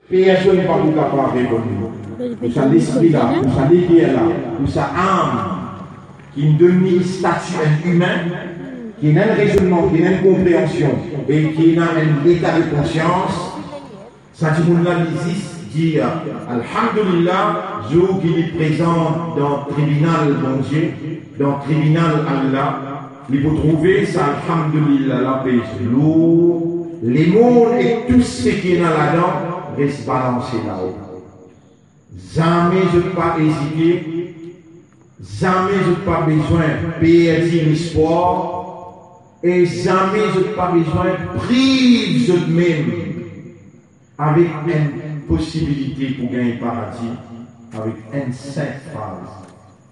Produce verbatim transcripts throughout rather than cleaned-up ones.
Personn pa pou kapav reponn li. Pou sa lespri la, pou sa leker la, pou sa am ki donn li stati enn imin, ki ena enn rezonnman, ki ena enn konpreansion e ki ena enn leta de konsians, sa dimoun la li zis dir Alhamdulillah zour ki li prezant dan tribinal Bondie, dan tribinal Allah, li pou trouve sa Alhamdulillah la pez lour, lemond ek tou seki ena ladan res balanse lao. Zame zot pa ezite, zame zot pa bizin perdi lespwar, e zame zot pa bizin priv zotmem avek enn posibilite pou gagn paradi avek enn sinp fraz,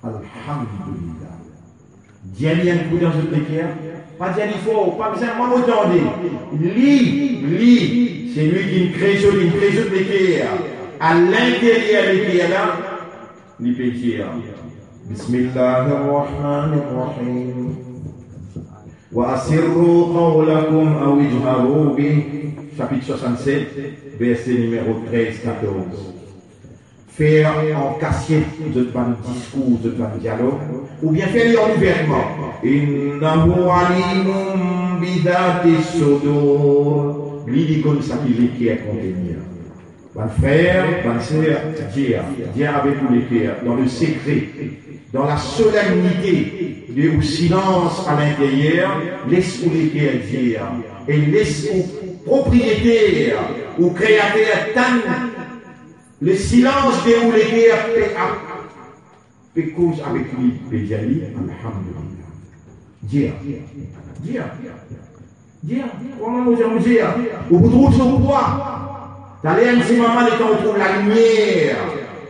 Alhamdulillah. Dir li enn kou dan zot leker, pa dir li for, pa bizin mwa mo tande. Li, li, selwi ki kre zot, ki kre zot leker, a linteryer leker la, li pe dir, Bismillahir Rahmanir Rahim. Wa asirru qawlakum aw ijharu bih, sapit swasannset, verse nimero trez, katorz. Fer an kasiet zot bann diskour, zot bann dialog, oubien fer li an ouvertman. Innahu alimun bizati sudur. Li, li konn seki leker kontenir. Bann frer, bann ser, dir, dir avek ou leker, dan le sekre, dan la solemnite de ou silans a linteryer, les ou leker dir, e les ou propriyeter, ou kreater tann le silans de ou leker pe ap, pe koz avek li, pe dir li, Alhamdulillah. Dir, dir, dir, kouma mo dir, mo dir, ou pou trouv so pwa. Taler enn ti moman, letan ou trouv lalimier,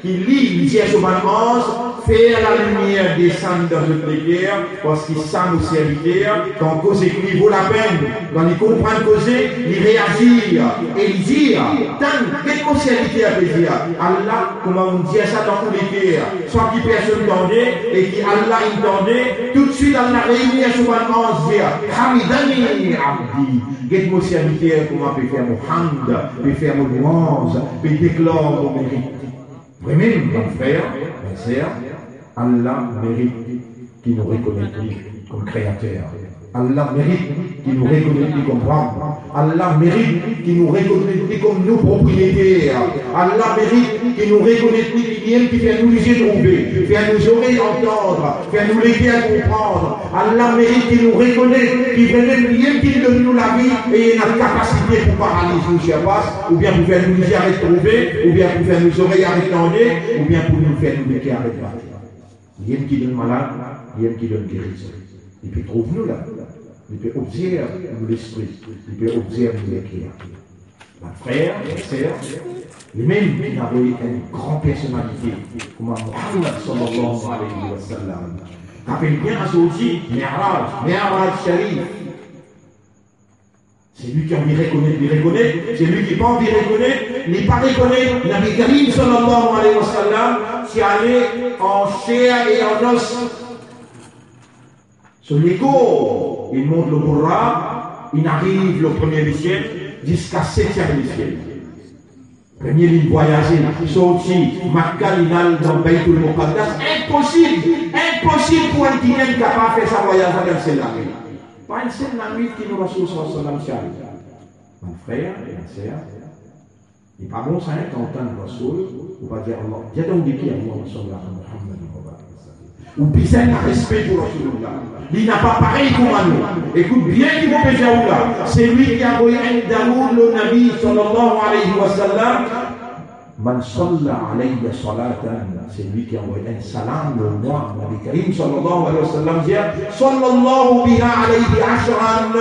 ki li, li dir so bann anz, fer lalimier desann dan zot leker, parski sa mo serviter, kan koze ek li vo lapenn, kan li konpran koze, li reazir, e li dir, tann, get mo serviter pe dir, Allah, kouma mo dir sa dan mo leker, san ki personn tande, e ki Allah inn tande, toutswit Allah reini so bann anz, dir, Hamidani abdi, get mo serviter kouma pe fer mo hamd, pe fer mo lwanz, pe deklar mo merit. Vremem, bann frer, bann ser, Allah merit ki nou rekonet li kom Kreater. Allah merit ki nou rekonet li kom Rabb. Allah merit ki nou rekonet li kom nou propriyeter. Allah merit ki nou rekonet li ki li mem ki fer nou lizie trouve, fer nou zorey antann, fer nou leker konpran. Allah merit ki nou rekonet ki vremem li mem ki donn nou lavi e ena kapasite pou paraliz nou si pas, oubien pou fer nou lizie aret trouve, oubien pou fer nou zorey aret tande, oubien pou nou fer nou leker aret bat. Li mem ki donn malad, li mem ki donn gerizon. Li pe trouv nou la, li pe obzerv nou lespri, li pe obzerv nou leker. Bann frer, bann ser, li mem inn avoy enn gran personalite kouma Muhammad sallallahu alayhi wa sallam. Rapel bien, sa sorti Mi'raj, Mi'raj Sharif. Selwi ki anvi rekonet, li rekonet. Selwi ki pa anvi rekonet, li pa rekonet. Nabi Karim sallallahu alayhi wa sallam ti ale an ser e an os. So lekor, li mont lor Burak, li ariv lor premie lesiel, ziska setiem lesiel. Premie li vwayaze, sorti Makka, li al dan Baytul Muqaddas. Inposib, inposib pou enn kikenn kapav fer sa vwayaz la dan enn sel lanwit. Pa enn sel lanwit ki nou Rasoul sallallahu alayhi wa sallam ti ale. Bann frer, bann ser, li pa bon sa, hein, kan ou tann Rasoul, ou pa dir Allah, dir dan ou leker, Allahumma salli ala Muhammad wa barik wa sallim. Ou bizin ena respe pou Rasoulillah. Li napa parey kouma nou. Ekout bien ki mo pe dir ou la. Selwi ki avoy enn daroud lor Nabi sallallahu alayhi wa sallam, man salla alayya salatan, selwi ki avoy enn salam lor mwa, Nabi Karim sallallahu alayhi wa sallam dir, sallallahu biha alayhi ashran,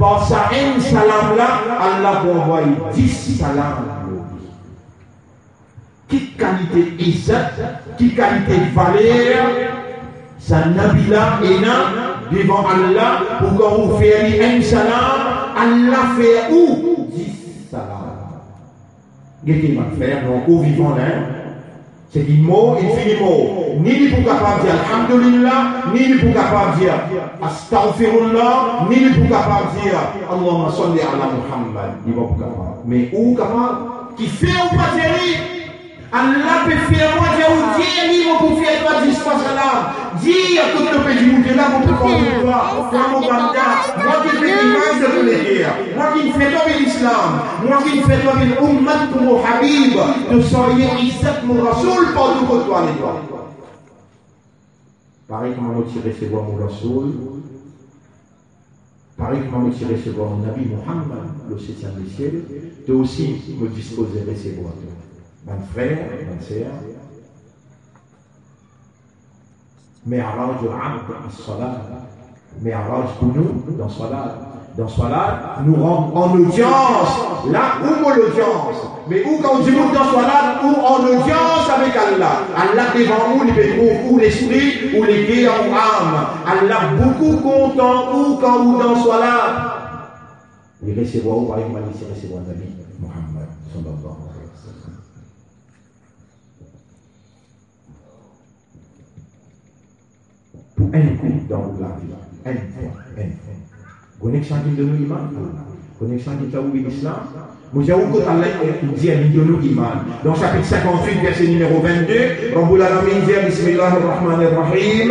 par sa enn salam la, Allah pou avoy dis salam lor li. Ki kalite izzat, ki kalite valer sa Nabi la ena devan Allah, pou kan ou fer li enn salam, Allah fer ou dis salam. Gete bann frer, nou ankor vivan la, hein? Seki mor, li fini mor. Ni li pou kapav dir Alhamdulillah, ni li pou kapav dir Astaghfirullah, ni li pou kapav dir Allahumma salli ala Muhammad. Li pa pou kapav. Me ou kapav. Kifer ou pa dir li? Allah pe fer mwa dir ou, dir li, mo pou fer twa dis fwa salam. Dir kot to pe dimoun la, mo pou fer twa. Mwa, mo banda, mwa ki pe imam de to leker, mwa ki fer twa vinn Islam, mwa ki fer twa vinn ummat pou mo Habib, to saye izzat mo Rasoul partou kot twa ale twa. Parey kouma mo ti resevwar mo Rasoul, parey kouma mo ti resevwar mo Nabi Muhammad lor setiem lesiel, to osi mo dispoze resevwar twa. Bann frer, bann ser, Mi'rajul abd as-salat. Mi'raj pou nou, dan swalat. Dan swalat, nou rant an odians. La, ou mo lodians. Me ou, kan ou dimoun dan swalat, ou an odians avek Allah. Allah devan ou, li pe trouv ou lespri, ou leker, ou am. Allah boukou kontan ou kan ou dan swalat. Li resevwar ou parey kouma li ti resevwar Nabi Muhammad sallallahu alayhi wa sallam. Pou enn kou dan ou lavi, enn fwa, enn fwa. Kone kisannla ki donn ou iman? Kone kisannla ki fer ou vinn Islam? Mo dir ou kot Allah inn dir, inn donn ou iman. Dan sapit sinkant-wit, verse nimero vennde, Rabbul Alamin dir, Bismillahir Rahmanir Rahim.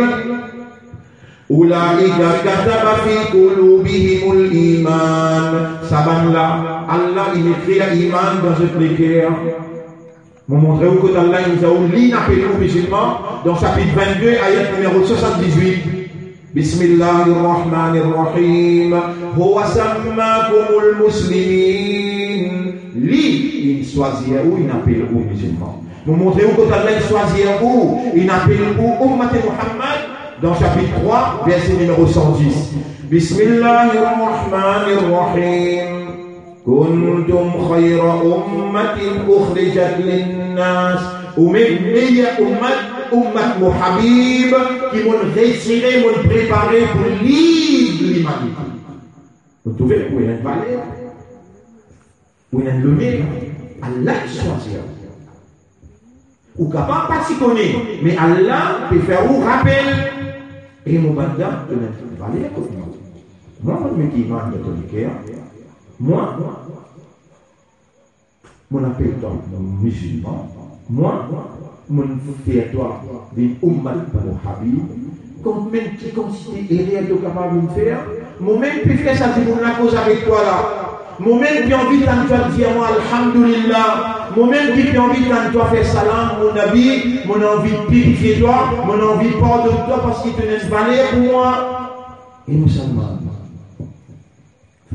Ulaika kataba fi qulubihimul iman. Sa bann la, Allah inn ekrir iman dan zot leker. Mo montre ou kot Allah inn dir ou, li inn apel ou mizilman, dan sapit vennde, ayat nimero swasann-diz-wit. Bismillahir Rahmanir Rahim. Huwa sammakumul muslimin. Li inn swazir ou, inn apel ou mizilman. Mo montre ou kot Allah inn swazir ou, inn apel ou ummat Muhammad, dan sapit trwa, verse nimero san-dis. Bismillahir Rahmanir Rahim. Kuntum khayra ummatin ukhrijat linnas. Ou mem meyer ummat, ummat mo Habib, ki monn retire, monn prepare pou lid limanite. Ou trouve, ou ena enn valer, ou ena enn loner, Allah swazir ou. Ou kapav pa ti kone, me Allah pe fer ou rapel. E mo banda, to ena valer kot mwa. Mwa, mo met iman dan to leker. Mwa, mo apel twa mizilman. Mwa, mo fer twa vinn ummat mo Habib. Kantmem ki kantite erer to kapav vinn fer, momem pe fer sa dimoun la koz avek twa la. Momem pe anvi tann twa dir mwa Alhamdulillah. Momem ki pe anvi tann twa fer salam, mo Nabi, mo anvi pirifie twa, mo anvi pardonn twa parski to ena enn valer pou mwa. E nou sel bann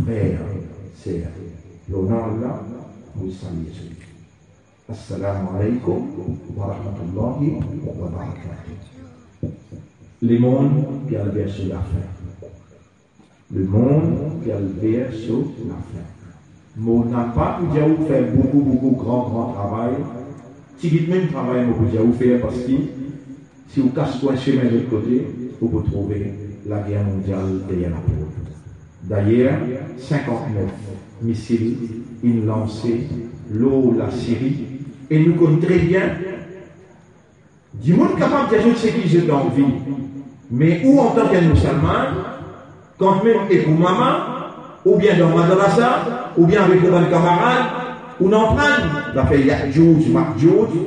frer, ser, lor nom Allah, mo salie zot. Assalamu alaikum wa rahmatullahi wa barakatuh. Lemond pe al ver so lafin. Lemond pe al ver so lafin. Mo napa pou dir ou fer boukou, boukou gran, gran travay. Tigit mem travay mo pou dir ou fer, parski si ou kas twa sime lot kote, ou pou trouve lager mondial deryer laport. Dayer, sinkant-nef misil inn lanse lor Lasiri, e nou konn tre bien, dimoun kapav dir zot seki zot anvi, me ou, antan ki enn misilman, kantmem ek ou mama, oubien dan madrasa, oubien avek ou bann kamarad, ou'nn aprann zafer Ya'jouj, Ma'jouj,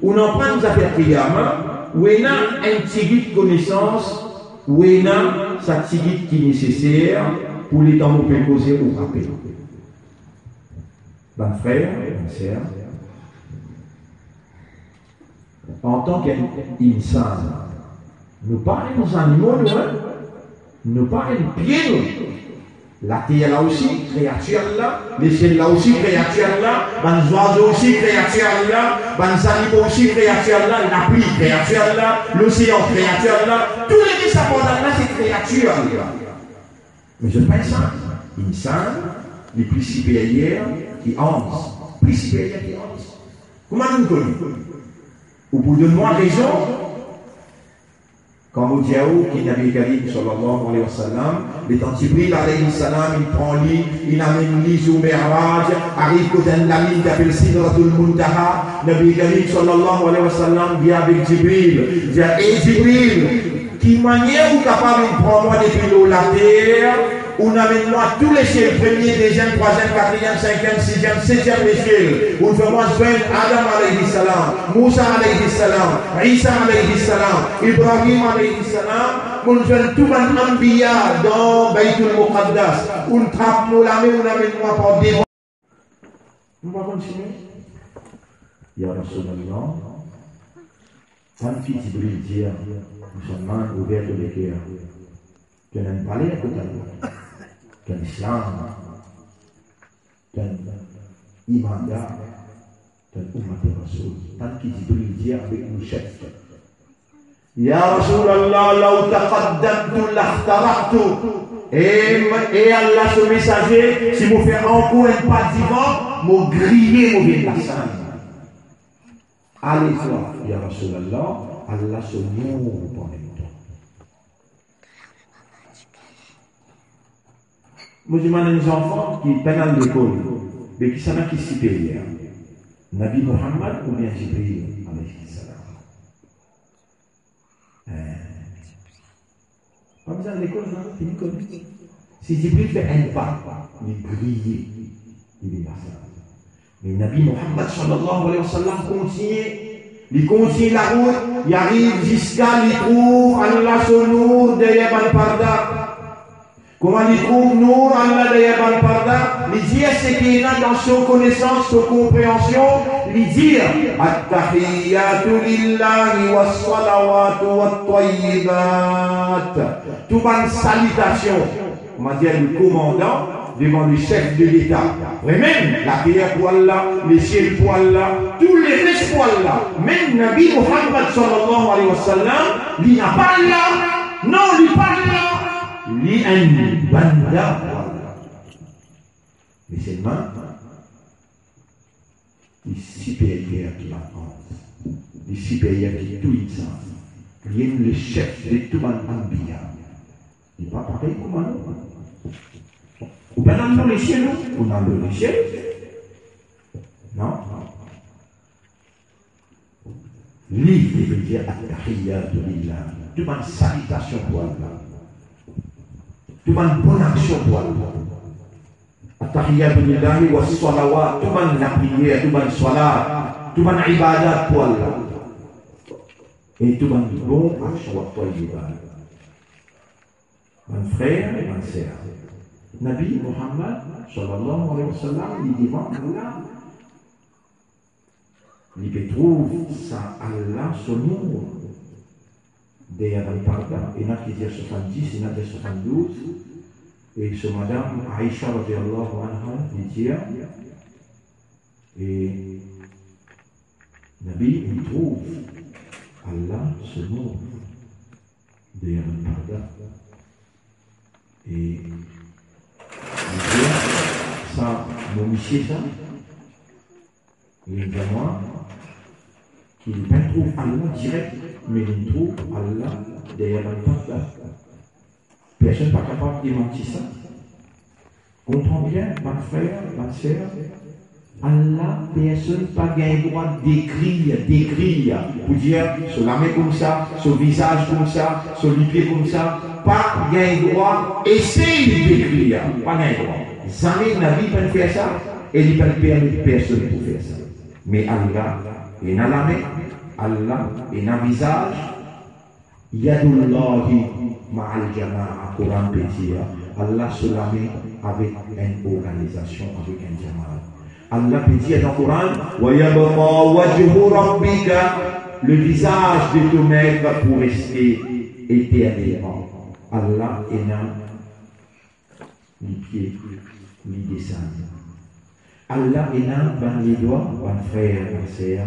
ou'nn aprann zafer Qiyama, ou ena enn tigit konesans, ou ena sa tigit ki neseser pou letan mo pe koze ou rapel. Bann frer, bann ser, antan ki enn insan, nou pa enn zanimo nou, en? Nou pa enn pie nou. Later la osi kreatir la, lesiel la osi kreatir la, bann zwazo osi kreatir la, bann zanimo osi kreatir la, lapli kreatir la, losean kreatir la, toulede sa pandan la se kreatir la. Me zot pa enn sann. Enn sann, li pli siperyer ki anz. Pli siperyer ki anz. Kouma nou kone? Ou pou donn mwa rezon kan mo dir ou ki Nabi Karim, sallallahu alayhi wa sallam, letan Jibril, alayhi salam, inn pran li, inn amenn li zour Mi'raj, ariv kot enn lalinn ki apel Sidratul Muntaha, Nabi Karim, sallallahu alayhi wa sallam, vinn avek Jibril, dir, "E Jibril, ki manier ou kapav inn pran mwa depi lor later, Ou'nn amenn mwa tou lesiel, premie, deziem, trwaziem, katriem, sinkiem, siziem, setiem lesiel. Ou'nn fer mwa zwenn Adam alayhi salam, Mousa alayhi salam, Isa alayhi salam, Ibrahim alayhi salam. Ou'nn zwenn tou bann anbiya dan Baytul Muqaddas. Ou'nn trap mo lame, ou'nn amenn mwa par devan. Nou pa konn sime. Ya Rasulallah, tann ki Jibril dir, Musalman, ouver to leker. To ena enn valer kot Allah, to ena Islam, to ena imandaran, to ena ummat Rasoul. Tann ki Jibril dir avek nou sef. Ya Rasulallah, law taqaddamtu lahtaraqtu. E, e Allah so mesaze, si mo fer ankor enn pa divan, mo griye, mo vinn lasinn. Ale twa, ya Rasulallah, Allah so nour pou amenn twa. Mo dimann enn zanfan ki pena lekol, be kisannla ki siperyer, Nabi Muhammad oubien Jibril alayhi salam? Eh. Pa bizin lekol, non, fini kone. Si Jibril fer enn pa, li griye, li vinn lasinn. Me Nabi Muhammad sallallahu alayhi wa sallam kontigne, li kontigne larout, li ariv ziska li trouv Allah so nour deryer bann parda. Kouma li trouv nour Allah deryer bann parda, li dir seki ena dan so konesans, so konpreansion, li dir, "At-tahiyyatu lillahi was-salawatu wat-tayyibat." Tou bann salitasion, kouma dir, le komandan devan le sef de Leta. Vremem, later pou Allah, lesiel pou Allah, tou leres pou Allah. Mem Nabi Muhammad sallallahu alayhi wa sallam, li napa Allah. Non, li pa Allah. Li enn banda pou Allah. Me selman, li siperyer ki bann anz. Li siperyer ki tou insan. Li enn le sef de tou bann anbiya. Li pa parey kouma nou. Ou pena lesiel, ou, ou ena lesiel. Non? Li, li pe dir, "At-tahiyyatu lillah." Tou bann salitasion pou Allah. Tou bann bon aksion pou Allah. "At-tahiyyatu lillahi was-salawat." Tou bann lapriyer, tou bann salat, tou bann ibadat pou Allah. E tou bann bon aksion, wat-tayyibat. Bann frer e bann ser, Nabi Muhammad sallallahu alayhi wa sallam, li devan Allah. Li pe trouv sa Allah so nour deryer bann parda, ena ki dir swasann-dis, ena dir swasann-douz. E so madam Aisha radiyallahu anha, li dir, e Nabi, li trouv Allah so nour deryer bann parda. E li dir, sa mo misie sa, li dir mwa ki li pa trouv Allah direk, me li trouv Allah deryer bann parda. Personn pa kapav demanti sa. Konpran bien, bann frer, bann ser, Allah, personn pa gagn drwa dekrir, dekrir, pou dir so lame koumsa, so vizaz koumsa, so lipie koumsa, pa gagn drwa esey dekrir, pa gagn drwa. Zame Nabi pa'nn fer sa, e li pa'nn permet personn pou fer sa. Me Allah ena lame, Allah ena vizaz, Yadullahi ma'al jamaa, Koran pe dir, Allah so lame avek enn organizasion, avek enn jamaa. Allah pe dir dan Koran, "Wa yabqa wajhu rabbika", le vizaz de to met pou reste eternelman. Allah ena lipie, li desann. Allah ena bann ledwa, bann frer, bann ser.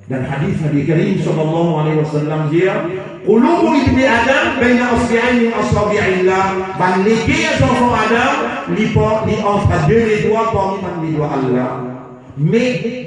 Dan hadis Nabi Karim sallallahu alayhi wa sallam dir, "Qulubu ibni Adam bayna isbi'ayni min asabi'illah." Bann leker zanfan Adam, li pa, li ant de ledwa parmi bann ledwa Allah. Me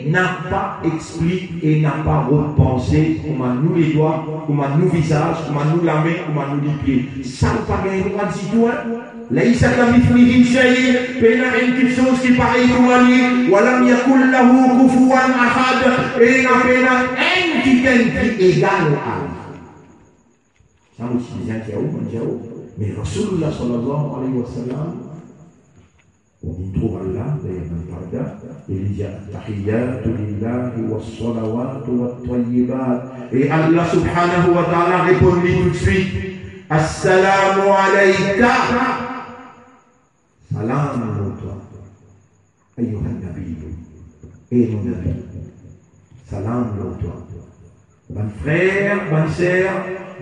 napa explik e napa rod panse kouma nou ledwa, kouma nou vizaz, kouma nou lame, kouma nou lipie. Sa nou pa gagn drwa ditou, hein? Laysa kamithlihi shay, pena enn kiksoz ki parey kouma li, wa lam yakul lahu kufuwan ahad, e ena pena enn kikenn ki egal a li. Sa mo ti bizin dir ou, mo dir ou, Me Rasoulillah sallallahu alayhi wa sallam, ou vinn trouv Allah deryer bann parda, e li dir, "At-tahiyyatu lillahi was-salawatu wat-tayyibat." E Allah subhanahu wa ta'ala reponn li toutswit, "Assalamu alayka." Salam lor twa, ayyuhan nabiyyu, e nou Nabi, salam lor twa. Bann frer, bann ser,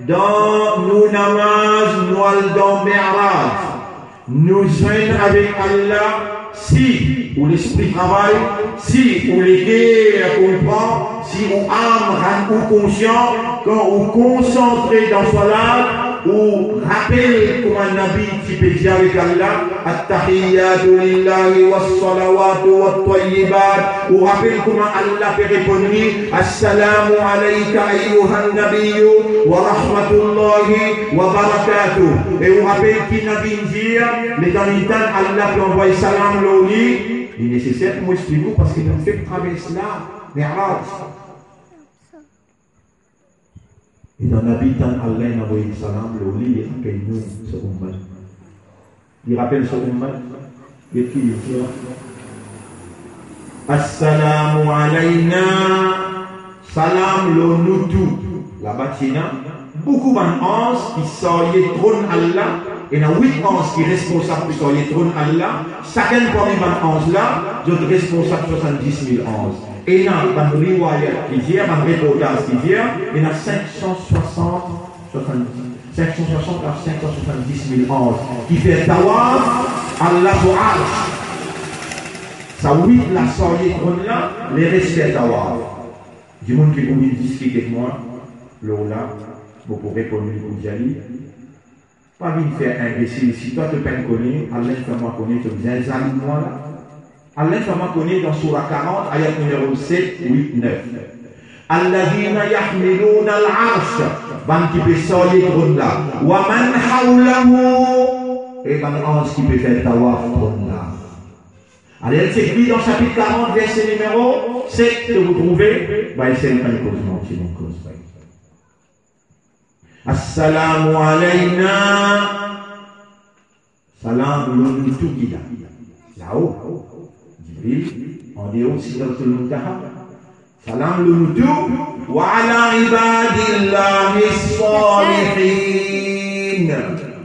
dan nou namaz, nou al dan Mi'raj, nou zwenn avek Allah, si ou lespri travay, si ou leker konpran, si ou am rann ou konsian, kan ou konsantre dan salat, ou rapel kouma Nabi ti pe dir avek Allah, "At-tahiyyatu lillahi was-salawatu wat-tayyibat." Ou rapel kouma Allah pe reponn li, "Assalamu alayka ayyuhan nabiyyu wa rahmatullahi wa barakatuh." E ou rapel ki Nabi inn dir, letan linn tann Allah pe anvway salam lor li, li neseser pou mo explik ou, parski nou fek travers la Mi'raj. E dan Nabi tann Allah inn anvoy salam lor li, li rapel nou, so oummat. Li rapel so oummat, e ki li dir, "Assalamu alayna," salam lor nou tou. Laba ti ena boukou bann anz ki sarye tronn Allah, ena wit anz ki responsab pou sarye tronn Allah, sakenn parmi bann anz la, zot responsab swasann-dis mil anz. Ena bann riwayat ki dir, bann reportaz ki dir, ena sink san swasant, swasann-dis, sink san swasant a sink san swasann-dis mil anz ki fer tawaf Allah so Arsh. Sa wit la sarye tronn la, leres fer tawaf. Dimoun ki pou vinn diskit ek mwa lor la, mo pou reponn li, pou dir li, pa vinn fer inbesil, si twa to pa'nn kone, al fer mwa kone to bizin zalouz mwa la. Al fer mwa kone dan soura karant, ayat nimero set, wit, nef. "Alladhina yahmiluna al-arsh," bann ki pe sarye tronn la, "wa man hawlahu," e bann anz ki pe fer tawaf tronn la. Ale, al chek li dan sapit karant, verse nimero set, to pou trouve, ba, esey pa'nn koz manti, nou koz vremem. Assalamu alayna. Salam lor nou tou ki la. Lao, Jibril, andeor Sidratul Muntaha. Salam lor nou tou. Wa ala ibadillahi salihin.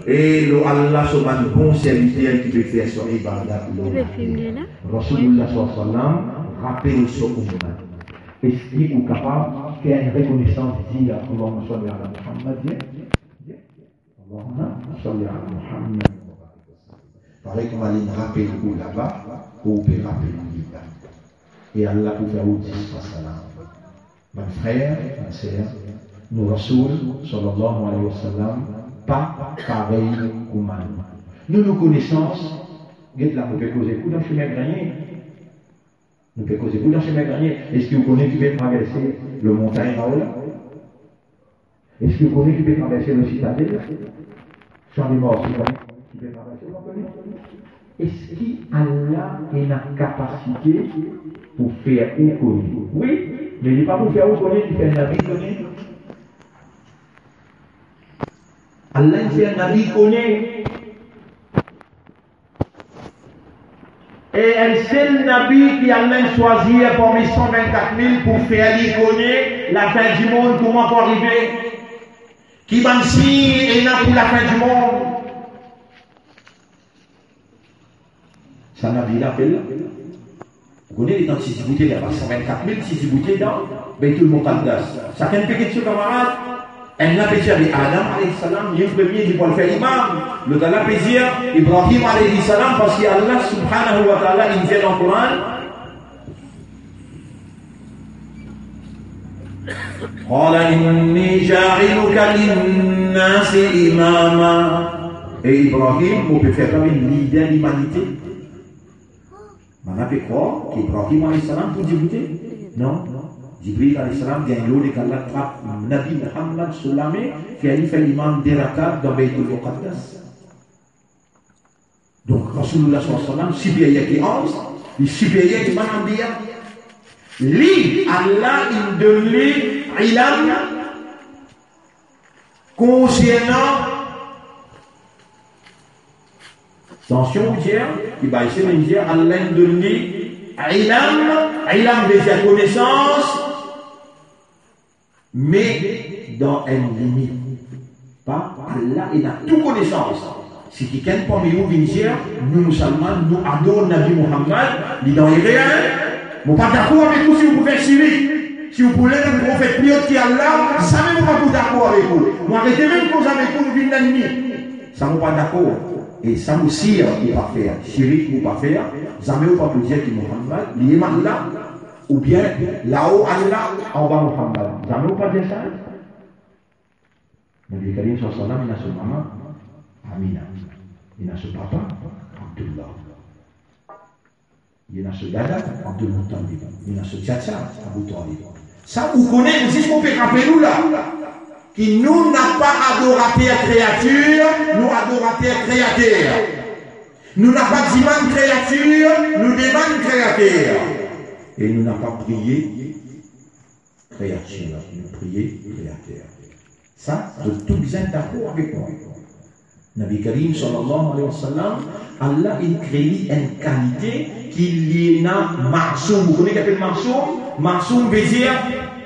E lor Allah so bann bon serviter ki pe fer so ibadat lor later. Rasoulillah sallallahu alayhi wa sallam rapel so oummat. Eski ou kapav fer enn rekonesans, dir, "Allahumma salli ala Muhammad"? Dir, "Allahumma salli ala Muhammad." Parey kouma li rapel ou laba, ou pe rapel li la. E Allah pou fer ou dis fwa salam. Bann frer, bann ser, nou Rasoul, sallallahu alayhi wa sallam, pa parey kouma nou. Nou, nou konesans, get la, nou pe koz ek ou dan sime Grenie. Nou pe koz ek ou dan sime Grenie. Eski ou kone ki pe traverse le montagn lao la? Eski ou kone ki pe traverse le Sitadel la? Champ de Mars, ou kone ki pe traverse, ou kone? Eski Allah ena kapasite pou fer ou kone? Wi, me li pa pou fer ou kone ki fer Nabi kone. Allah inn fer Nabi kone. E enn sel Nabi ki Allah inn swazir parmi san vinn-kat mil pou fer li kone lafin dimond, kouma pou arive, ki bann sign ena pou lafin dimond. Sa Nabi la apel la. Ou kone letan ti dibout la, pa san vinn-kat mil ti dibout dan Baytul Muqaddas. Sakenn pe get so kamarad. Enn la pe dir, be Adam alayhi salam, li premie, li pou al fer imam. Lot la pe dir, Ibrahim alayhi salam, parski Allah subhanahu wa ta'ala inn dir dan Koran, "Qala inni ja'iluka linnasi imama." E Ibrahim, mo pe fer twa enn lider limanite. Bann la pe krwar ki Ibrahim alayhi salam pou dibout. Non. Jibril alayhi salam gagn lord ek Allah trap Nabi Muhammad so lame, fer li fer imam de rakat dan Baytul Muqaddas. Donk, Rasoulillah sallallahu alayhi wa sallam, siperyer ki anz, li siperyer ki bann anbiya. Li, Allah inn donn li ilam konsernan Atansion, ou dir, ki Baisel inn dir, Allah inn donn li ilam, ilam vedir konesans, me dan enn limit. Pa Allah ena tou konesans. Si kikenn parmi ou vinn dir, nou mousalman, nou ador Nabi Muhammad, li dan erer, hein? Mo pa dakor avek ou si ou pou fer shirik, si ou pou lev enn profet pli ot ki Allah, zame mo pa pou dakor avek ou. Mo arete mem koz avek ou, nou vinn lennmi. Sa mo pa dakor. E sa mo sir ou pa fer. Shirik ou pa fer, zame ou pa pou dir ki Muhammad, li mem Allah, oubien lao Allah, anba Muhammad. Zame ou pa dir sa. Nabi Karim sallallahu alayhi wa sallam, ena so mama, Amina. Ena so papa, Abdullah. Ena so dada, Abdul Muttalib. Ena so tiatia, Abu Talib. Sa ou kone, zis mo pe rapel ou la, ki nou napa adorater kreatir, nou adorater Kreater. Nou napa dimann kreatir, nou dimann Kreater. E nou napa priye kreatir, nou priye Kreater. Sa, zot tou bizin dakor avek mwa. Nabi Karim sallallahu alayhi wa sallam, Allah inn kree li enn kalite ki li ena masoum. Ou kone ki apel masoum? Masoum vedir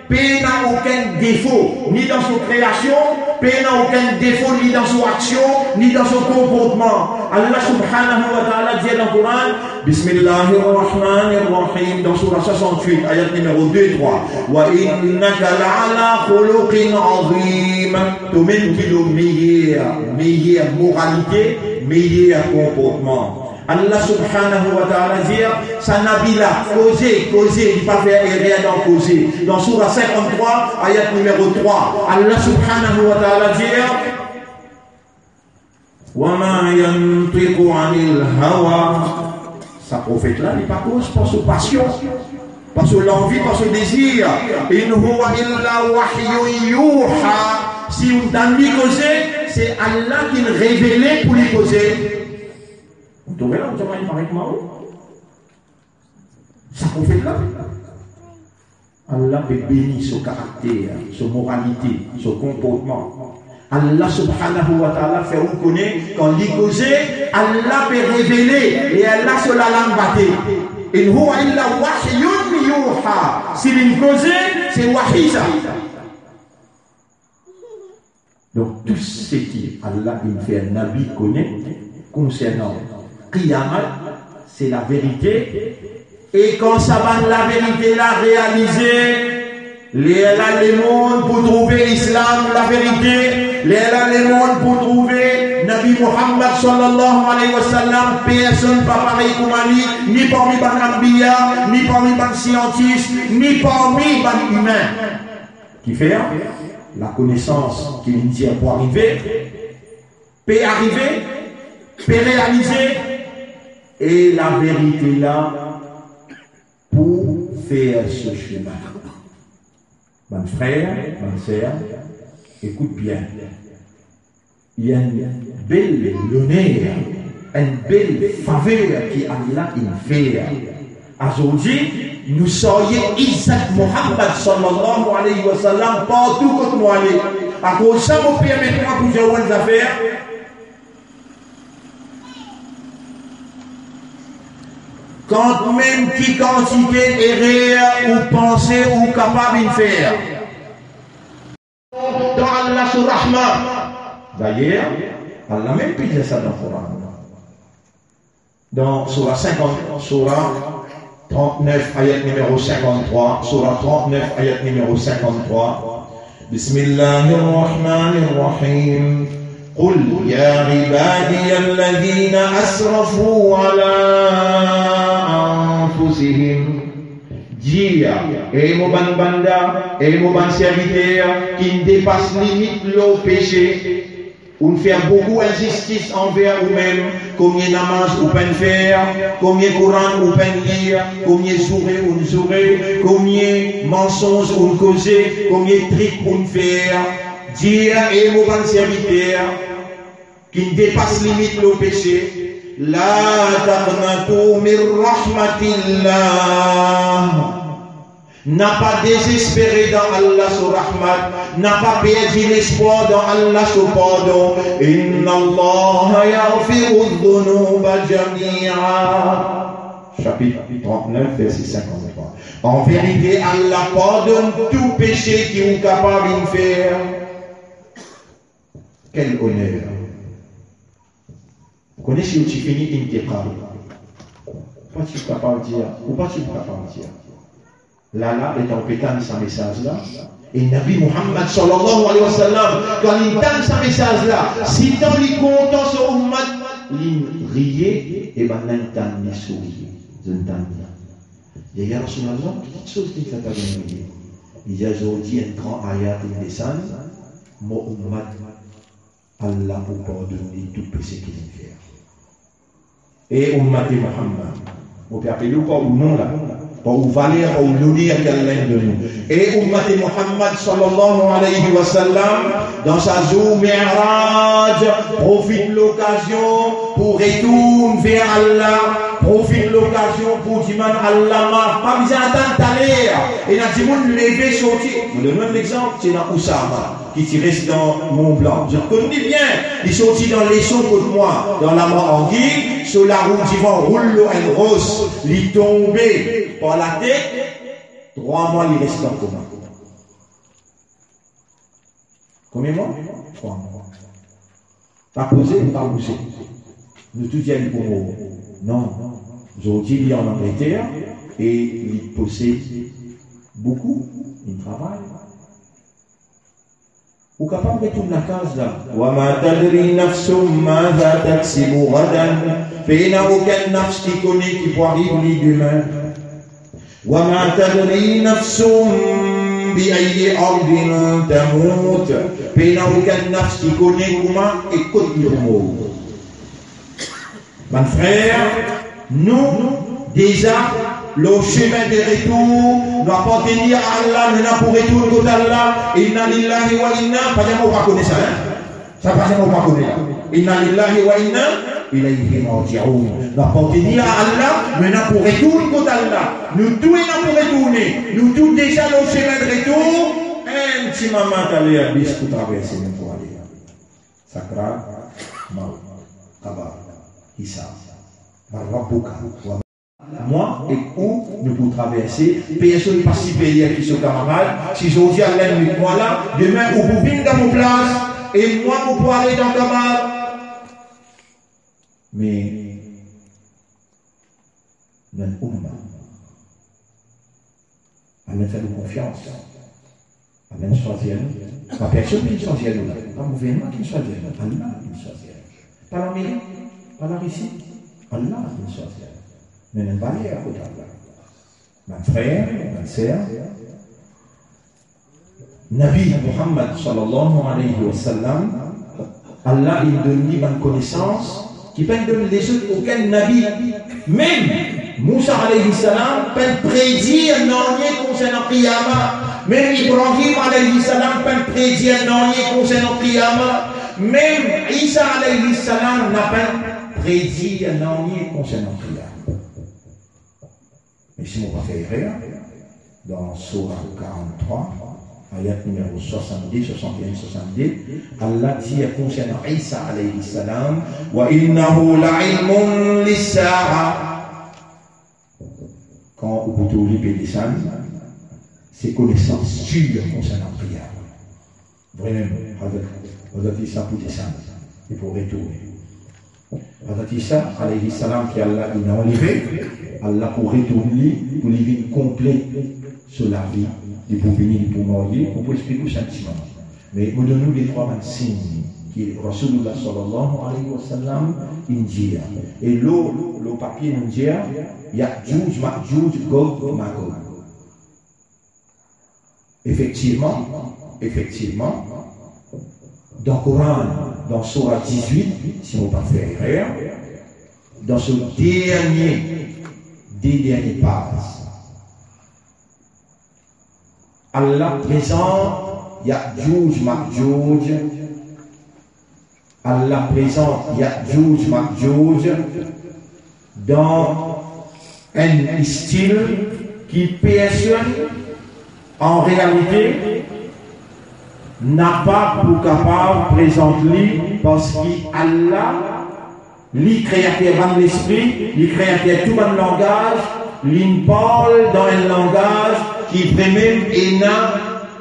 pena okenn defo, ni dan so kreasion, pena okenn defo, ni dan so aksion, ni dan so konportman. Allah subhanahu wa ta'ala dir dan Koran, Bismillahir Rahmanir Rahim, dan soura swasant-wit, ayat nimero de, trwa, "Wa innaka la'ala khuluqin azim." Tomem ki lor meyer, meyer moralite, meyer konportman. Allah subhanahu wa ta'ala dir, sa Nabi la, koze, koze, li pa fer erer dan koze. Dan soura sinkant-trwa, ayat nimero trwa, Allah subhanahu wa ta'ala dir, "Wa ma yantiqu anil hawa." Sa profet la, li pa koz par so pasion, par so lanvi, par so dezir. "In huwa illa wahyun yuha." Si ou tann li koze, se Allah ki'nn revele pou li koze. Ou trouve la, ou trouve li parey kouma ou? Sa profet la, Allah pe beni so karakter, so moralite, so konportman. Allah subhanahu wa ta'ala fer ou kone, kan li koze, Allah pe revele, e Allah so lalam bate. "In huwa illa wahyun yuha." Si li'nn koze, se wahi sa. Donk, tou seki Allah inn fer Nabi kone konsernan kiyamat, se laverite. E kan sa bann laverite la realize, lerla lemond pou trouve Islam laverite, lerla lemond pou trouve Nabi Muhammad sallallahu alayhi wa sallam, personn pa parey kouma li, ni parmi bann anbiya, ni parmi bann siantis, ni parmi bann imin. Kifer, lakonesans ki li'nn dir pou arive, pe arive, pe realize, e laverite la pou fer so sime. Bann frer, bann ser, ekout bien. Li enn bel loner, enn bel faver ki Allah inn fer. Azordi, nou sarye Izzat Muhammad sallallahu alayhi wa sallam partou kot nou ale. Akoz sa, mo permet mwa pou dir ou enn zafer. Kantmem ki kantite erer ou panse ou kapav inn fer, dan Allah so rahma. Dayer, Allah mem pe dir sa dan Koran. Dan soura sinkant, soura trant-nef, ayat nimero sinkant-trwa, soura trant-nef, ayat nimero sinkant-trwa. Bismillahir Rahmanir Rahim. Qul ya ibadiyalladhina asrafu ala anfusihim. Dir, e mo bann banda, e mo bann serviter, ki'nn depas limit lor pese, ou'nn fer boukou inzistis anver oumem, komie namaz ou pa'nn fer, komie Koran ou pa'nn lir, komie zoure ou'nn zoure, komie mansonz ou'nn koze, komie trik ou'nn fer. Dir, e mo bann serviter, ki'nn depas limit lor pese, la taqnatu mir rahmatillah. Napa dezespere dan Allah so rahmat, napa perdi lespwar dan Allah so pardon. Inna Allaha yaghfiru dhunuba jamia. Sapit trant-nef, verse sinkant-trwa. An verite, Allah pardonn tou pese ki ou kapav inn fer. Kel oner! Ou kone si ou ti fini intiqal, ou pa ti kapav dir, ou pa ti kapav dir. Lala, letan ou pe tann sa mesaz la, e Nabi Muhammad sallallahu alayhi wa sallam, kan li tann sa mesaz la, sitan li kontan so oummat, li riye, e bann la inn tann li sourire. Zot inn tann li. Li dir, "Ya Rasoulullah, ki kiksoz ki fer twa gagn riye?" Li dir, "Zordi enn gran ayat inn desann, mo oummat, Allah pou pardonn li tou pese ki li fer." E oummat Muhammad, mo pe apel ou par ou nom la, par ou valer, par ou loner ki Allah inn donn ou. E oummat Muhammad sallallahu alayhi wa sallam, dan sa zour Mi'raj, profit lokazion pou retourn ver Allah, profit lokazion pou dimann Allah maf, pa bizin atann taler. Ena dimoun leve sorti, mo donn enn lexanp, ti ena Ousama ki ti res dan Mont Blanc. Zot konn li bien. Li sorti dan Leson kot mwa, dan Lamar Anguille, so larou divan roul lor enn ros, li tonbe par latet, trwa mwa li res dan koma. Konbien mwa? Trwa mwa. Pa koze, pa bouze. Nou tou dir li pou mor. Non. Zordi li an Angleter e li posed boukou, li travay. Ou kapav retourn lakaz la. Wa ma tadri nafsun madha taksibu ghadan. Pena okenn nafs ki kone ki pou ariv li demin. Wa ma tadri nafsun bi ayyi ardin tamut. Pena okenn nafs ki kone kouma e kot li pou mor. Bann frer, nou deza lor semin de retour, nou apartenir a Allah, nou ena pou retourn kot Allah. Inna lillahi wa inna, pa dir mwa ou pa kone sa, hein? Sa pa dir mwa ou pa kone la. Inna lillahi wa inna ilayhi raji'un. Nou apartenir a Allah, nou ena pou retourn kot Allah. Nou tou ena pou retourne, nou tou deza lor semin de retour. Enn ti moman taler bis pou traverse, nou pou ale. Sakrat, maut, kaba, hisab. Man rabbuka, wa mwa ek ou, nou pou traverse. Personn pa siperyer ki so kamarad. Si zordi Allah met mwa la, demin ou pou vinn dan mo plas, e mwa mo pou ale dan kaba. Me, nou enn oumma. Amen, fer nou konfians. Amen, swazir nou. Pa personn ki swazir nou la. Pa gouvernman ki swazir nou. Allah ki swazir nou. Pa lamerik, pa larisi. Allah ki swazir nou. Nou ena valer kot Allah. Bann frer, bann ser, Nabi Muhammad sallallahu alayhi wa sallam, Allah inn donn li bann konesans ki pa'nn donn lezot okenn nabi. Mem Mousa alayhi salam pa'nn predir nanye konsernan qiyama. Mem Ibrahim alayhi salam pa'nn predir nanye konsernan qiyama. Mem Isa alayhi salam pa pa'nn predir nanye konsernan qiyama. Me si mo pa fer erer, dan Sourah karant-trwa, ayat nimero swasann-de, swasann-enn, swasann-de, Allah dir konsernan Isa alayhi salam, "Wa innahu la ilmun lissaa." Kan ou pou trouv li pe desann, se konesans sir konsernan qiyama. Vremem, Hazrat, Hazrat Isa pou desann, li pou retourne. Hazrat Isa, alayhi salam, ki Allah inn anleve, Allah pou retourn li, pou li vinn konplet so lavi, li pou vini, li pou marye, mo pou explik ou sa enn ti moman. Me mo donn nou de trwa bann sign ki Rasoulillah sallallahu alayhi wa sallam inn dir. E lor, lor papie nou dir, Ya'juj, Ma'juj, Gog, Magog. Efektivman, efektivman, dan Koran, dan Sourah diz-wit, si mo pa fer erer, dan so dernie, de dernie paz, Allah prezant Ya'juj, Ma'juj, Allah prezant Ya'juj, Ma'juj dan enn stil ki personn An realite, napa pou kapav prezant li, parski Allah, li kreater bann lespri, li kreater tou bann langaz, li'nn parl dan enn langaz ki vremem ena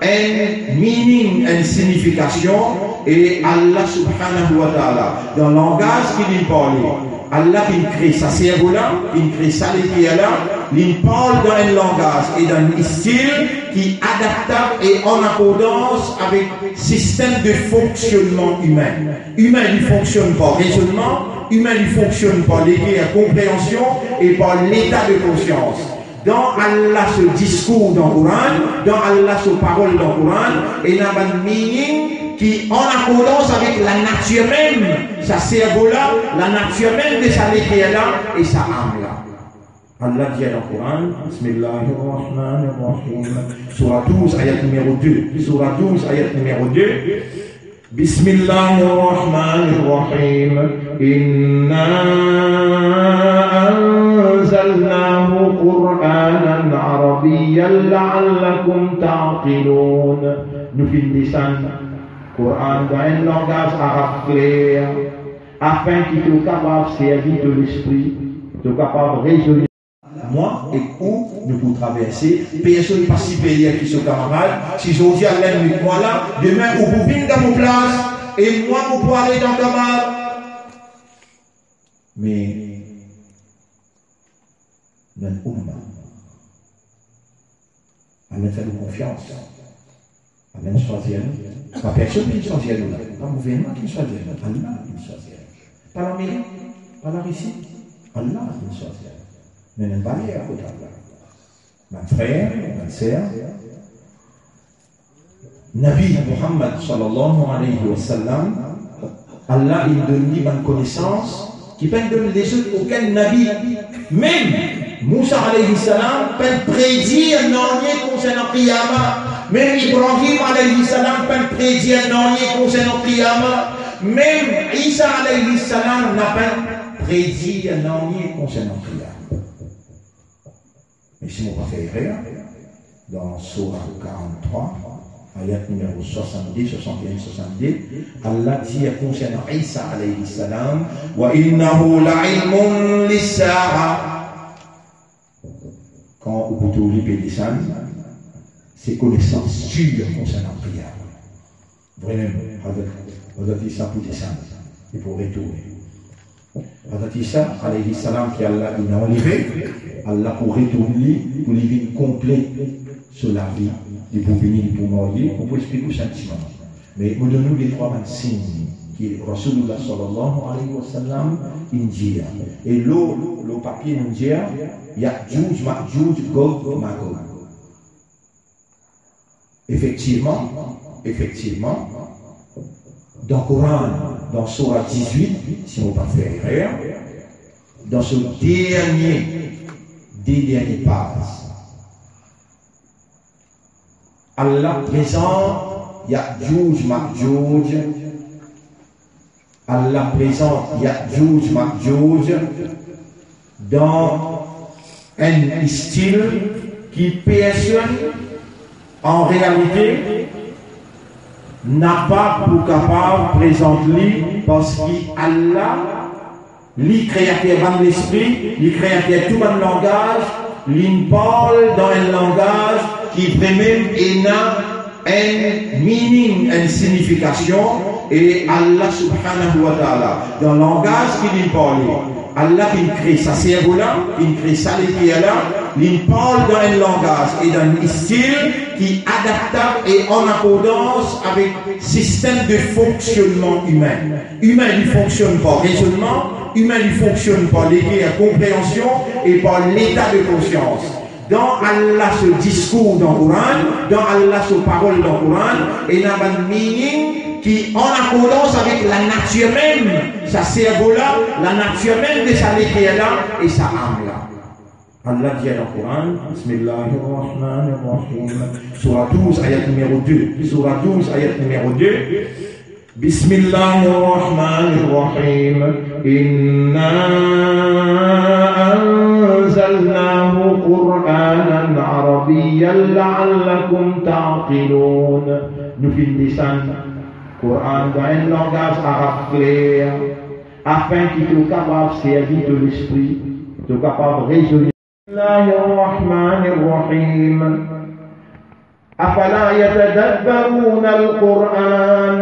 enn meaning, enn signifikasion, e Allah subhanahu wa ta'ala, dan langaz ki li'nn parle, Allah ki'nn kre sa servo la, ki'nn kre sa leker la, li'nn parl dan enn langaz e dan enn stil ki adaptab e an akordans avek sistem de fonksionnman imin. Imin, li fonksionn par rezonnman, imin, li fonksionn par leker, konpreansion e par leta de konsians. Dan Allah so diskour dan Koran, dan Allah so parol dan Koran, ena bann meaning ki an akordans avek lanatir mem sa servo la, lanatir mem de sa leker la e sa am la. Allah dir dan Koran, Bismillahir Rahmanir Rahim, Soura douz, ayat nimero de. Soura douz, ayat nimero de. Bismillahir Rahmanir Rahim. Inna anzalnahu Qur'anan Arabiyyan la'allakum ta'qilun. Nou finn desann Koran dan enn langaz arab kler, afin ki to kapav servi to lespri, to kapav rezone. Mwa ek ou, nou pou traverse, personn pa siperyer ki so kamarad. Si zordi Allah met mwa la, demin ou pou vinn dan mo plas, e mwa mo pou ale dan kamarad. Me bann oumma, Allah fer nou konfians. Allah swazir nou. Pa personn ki swazir nou la. Pa gouvernman ki swazir nou. Allah ki swazir nou. Pa lameri, pa Larisi. Allah ki swazir nou. Me nou ale kot Allah. Bann frer, bann ser, Nabi Muhammad sallallahu alayhi wa sallam, Allah inn donn li bann konesans ki pa'nn donn lezot okenn nabi. Mem Mousa alayhi salam pa'nn predir nanye konsernan Qiyama. Mem Ibrahim alayhi salam pa'nn predir nanye konsernan Qiyama. Mem Isa alayhi salam napa predir nanye konsernan Qiyama. Me si mo pa fer erer, dan Soura karant-trwa, ayat nimero swasann-de, swasann-enn, swasann-de, Allah dir konsernan Isa alayhi salam, "Wa innahu la'ilmun lis-sa'a." Kan ou pou trouv li pe desann, se konesans sir konsernan Qiyama. Vremem, Hazrat, Hazrat Isa pou desann, li pou retourne. Hazrat Isa alayhi salam ki Allah inn anleve, Allah pou retourn li, pou li vinn konplet so lavi, li pou vini, li pou marye, mo pou explik ou sa enn ti moman. Me mo donn ou de trwa bann sign ki Rasoulillah sallallahu alayhi wa sallam inn dir. E lor, lor papie nou dir, Ya'juj, Ma'juj, Gog, Magog. Efektivman, efektivman, dan Koran, dan Soura diz-wit, si mo pa fer erer, dan so dernie, de dernie paz, Allah prezant Ya'juj, Ma'juj, Allah prezant Ya'juj, Ma'juj dan enn stil ki personn, an realite, napa pou kapav prezant li, parski Allah, li kreater bann lespri, li kreater tou bann langaz, li'nn parl dan enn langaz ki vremem ena enn meaning, enn signifikasion, e Allah subhanahu wa ta'ala, dan langaz ki li'nn parle, Allah ki'nn kre sa servo la, ki'nn kre sa leker la, li'nn parl dan enn langaz e dan enn stil ki adaptab e an akordans avek sistem de fonksionnman imin. Imin, li fonksionn par rezonnman, imin, li fonksionn par leker, konpreansion e par leta de konsians. Dan Allah so diskour dan Koran, dan Allah so parol dan Koran, ena bann meaning ki an akordans avek lanatir mem sa servo la, lanatir mem de sa leker la e sa am la. Allah dir dan Koran, Bismillahir Rahmanir Rahim, Soura douz, ayat nimero de. Soura douz, ayat nimero de. Bismillahir Rahmanir Rahim. Inna anzalnahu Qur'anan Arabiyyan. عربيا لعلكم تعقلون. Nou finn desann Koran dan enn langaz arab kler, afin ki to kapav servi to lespri, to kapav rezone. بسم الله الرحمن الرحيم. أفلا يتدبرون القرآن.